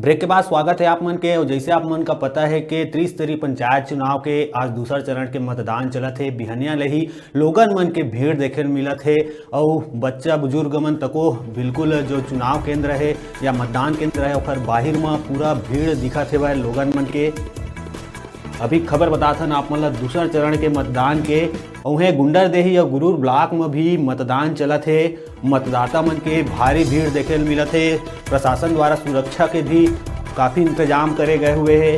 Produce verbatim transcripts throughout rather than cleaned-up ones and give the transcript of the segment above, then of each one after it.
Break के बाद स्वागत है आप मन के। और जैसे आप मन का पता है कि त्रिस्तरीय पंचायत चुनाव के आज दूसरा चरण के मतदान चलत है, बिहनिया ले ही लोगन मन के भीड़ देखे ल मिलत है। और बच्चा बुजुर्ग मन तको बिल्कुल जो चुनाव केंद्र है या मतदान केंद्र है, ओकर बाहिर म पूरा भीड़ दिखत हेवय लोगन मन के। अभी खबर बताथन आप मन ला दूसरा चरण के मतदान के। उहें गुंडरदेही और गुरूर ब्लॉक में भी मतदान चलत हे। मतदाता मन के भारी भीड़ देखे ल मिलत हे। प्रशासन द्वारा सुरक्षा के भी काफ़ी इंतजाम करे गए हुए हे।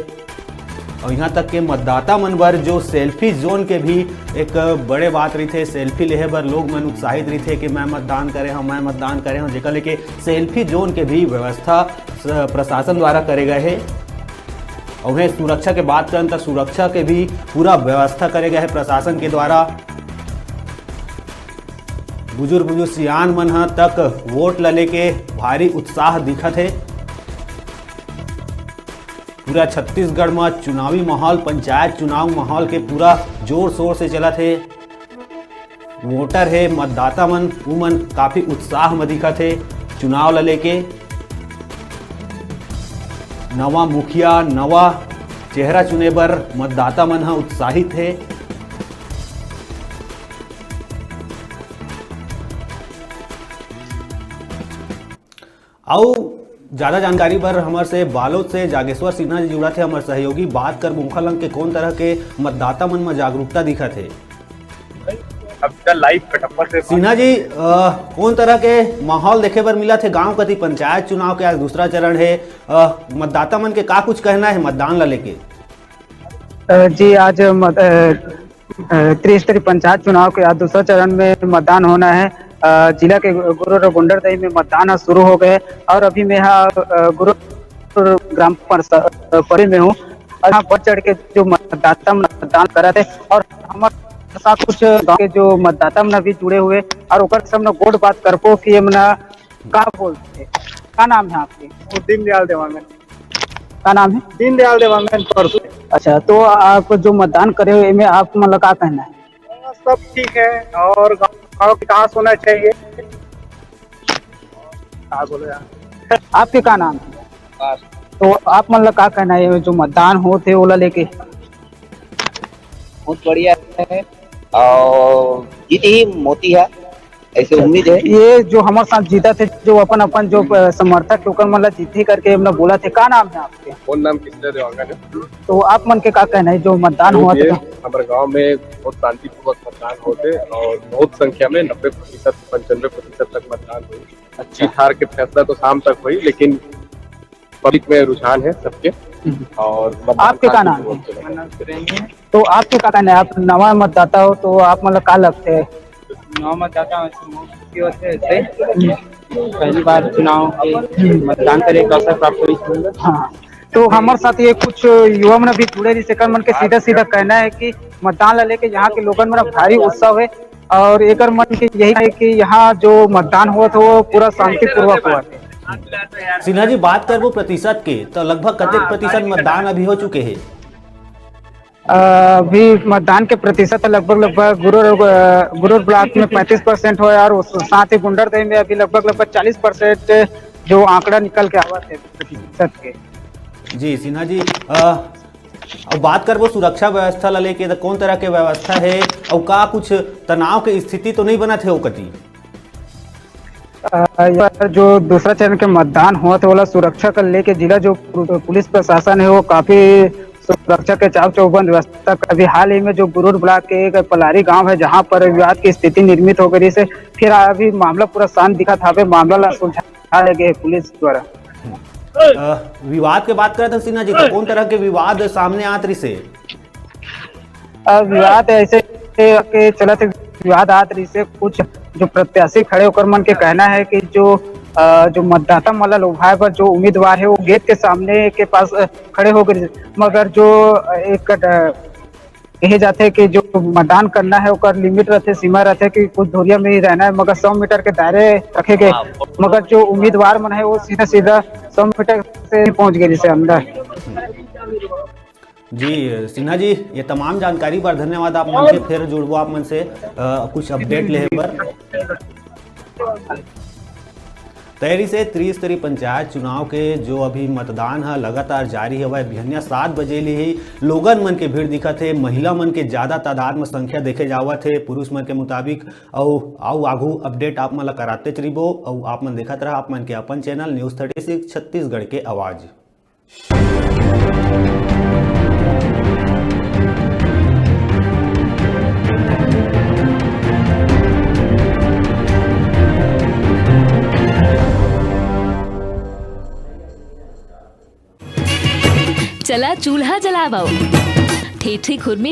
और यहाँ तक के मतदाता मन बर जो सेल्फी जोन के भी एक बड़े बात रहिथे, सेल्फी लेहे बर लोग मन उत्साहित रहिथे कि मैं मतदान करे हूँ, मैं मतदान करे हूँ, जेकर लेके सेल्फी जोन के भी व्यवस्था स-, प्रशासन द्वारा करे गए हे। और वहीं सुरक्षा के बात करन त सुरक्षा के भी पूरा व्यवस्था करे गए हे प्रशासन के द्वारा। बुजुर्ग बुजुर्ग सियान मन ह तक वोट ल लेके भारी उत्साह दिखत हे। पूरा छत्तीसगढ़ म चुनावी माहौल, पंचायत चुनाव माहौल के पूरा जोर शोर से चलत हे। वोटर हे, मतदाता मन, उमन काफी उत्साह म दिखत हे चुनाव ल लेके। नवा मुखिया, नवा चेहरा चुने बर मतदाता मन ह उत्साहित हे। अउ ज्यादा जानकारी बर हमर से बालोद से जागेश्वर सिन्हा जी जुड़त हे, हमर सहयोगी। बात कर मुखा लंग के कौन तरह के मतदाता मन म जागरूकता दिखत हे। अब का लाइव कटप्पा से सिन्हा जी, अ, कौन तरह के माहौल देखे बर मिलत हे गांव कती? पंचायत चुनाव के आज दूसरा चरण हे, अ, मतदाता मन के का कुछ कहना हे मतदान ला लेके? अ, जी, आज मत-, अ, अ, त्रिस्तरीय पंचायत चुनाव के आज दूसरा चरण में मतदान होना है। अ, जिला के गुरूर गुंडरदेही में मतदान ह शुरू हो गए और अभी में हा, अ, गुरूर ग्राम परसा-, अ, पड़ी में हूँ और यहाँ बढ़ चढ़ के जो मतदाता मतदान करत हे और हमारे साथ कुछ गाँव के जो मतदाता मन भी जुड़े हुए और ओकर सामने गोठ बात करबो कि ये मना का बोलते, का नाम है आपके? वो दीनदयाल देवांगन। का नाम है? दीनदयाल देवांगन परसू। अच्छा, तो आप जो मतदान करे हो, इमे आप मन ला का कहना है? हाँ, सब ठीक है और गाँव, गाँव के विकास होना चाहिए। का बोले यार? आपके का नाम है? तो आप मन ला का कहना है, जो मतदान होत हे, ओला लेके? बहुत बढ़िया है और जीत ही मोती है, ऐसे उम्मीद है। ये जो हमारे साथ जीता थे, जो अपन, अपन जो, अ, समर्थक के ओकर मन ला जीत ही करके हमने बोला थे। का नाम है आपके? फोन नाम कृष्णा देवांगन है। तो आप मन के का कहना है, जो मतदान जो हुआ भी है, था? हमारे गांव में बहुत शांतिपूर्वक मतदान होते और बहुत संख्या में नब्बे प्रतिशत, पंचानवे प्रतिशत तक मतदान हुई। अच्छा। जीत हार के फैसला तो शाम तक हुई, लेकिन पब्लिक में रुझान है सबके। हम्म। और मतदान आपके का नाम है? शांतिपूर्वक चला। तो आपके का कहना है, आप नवा मतदाता हो तो आप मतलब का लगते हैं? नवा मतदाता हूँ, ऐसे मुख्य होते हैं, ऐसे पहली बार चुनाव के मतदान करे के अवसर प्राप्त हुई। हाँ, तो हमारे साथ ये कुछ युवा मन भी जुड़े रहिस, एकर मन के सीधा सीधा कहना है कि मतदान ला लेके यहाँ के लोगन मन भारी उत्सव है और एकर मन के यही है कि यहाँ जो मतदान हुआ था वो पूरा शांतिपूर्वक हुआ था। सिन्हा जी, बात करबो प्रतिशत के, तो लगभग कतेक प्रतिशत मतदान अभी हो चुके हैं? अ, अभी मतदान के प्रतिशत लगभग, लगभग गुरूर, अ, गुरूर ब्लॉक में पैंतीस परसेंट होय और उस साथ ही गुंडरदेही में अभी लगभग, लगभग चालीस परसेंट जो आंकड़ा निकल के आवत है प्रतिशत के। जी सिन्हा जी, अ, अब बात करबो सुरक्षा व्यवस्था ला लेके, तो कौन तरह के व्यवस्था है और का कुछ तनाव के स्थिति तो नहीं बनत है ओ कती? अ, ये जो दूसरा चरण के मतदान होत हे, ओला सुरक्षा कर लेके जिला जो पु-, पुलिस प्रशासन है, वो काफी सुरक्षा के चाक चौबंद व्यवस्था कर। अभी हाल ही में जो गुरूर ब्लॉक के एक पलारी गांव है, जहां पर विवाद की स्थिति निर्मित हो गई से, फिर अभी मामला पूरा शांत दिखत हावे, मामला ला सुलझा ले गए पुलिस द्वारा। अ, विवाद के बात करत हन सिन्हा जी, तो कौन तरह के विवाद सामने आत रहिसे? अ, विवाद ऐसे के चलत हे, विवाद आत रहिसे कुछ जो प्रत्याशी खड़े ओकर मन के कहना है कि जो, अ, जो मतदाता मन ला लोभाए बर जो उम्मीदवार है वो गेट के सामने के पास, अ, खड़े हो गए, मगर जो, अ, एक, अ, कहे जाते हैं कि जो मतदान करना है ओकर लिमिट रहते, सीमा रहते कि कुछ दूरिया में ही रहना है, मगर सौ मीटर के दायरे रखे गए, मगर जो उम्मीदवार मन है वो सीधा सीधा सौ मीटर से ही पहुंच गए जैसे अंदर। जी सिन्हा जी, ये तमाम जानकारी बर धन्यवाद आप मन के। फिर जुड़बो आप मन से, अ, कुछ अपडेट लेहे बर। तैरी से त्रिस्तरीय पंचायत चुनाव के जो अभी मतदान ह लगातार जारी हवय, बिहनिया सात बजे ले ही लोगन मन के भीड़ दिखत हे। महिला मन के ज्यादा तादाद म संख्या देखे जावत हे पुरुष मन के मुताबिक। अउ, अउ आघू update आप मन ला करातेच रहिबो। अउ आप मन देखत रहा आप मन के अपन channel News Thirty Six Chhattisgarh के आवाज। चला चूल्हा जलावव, ठेठरी खुरमी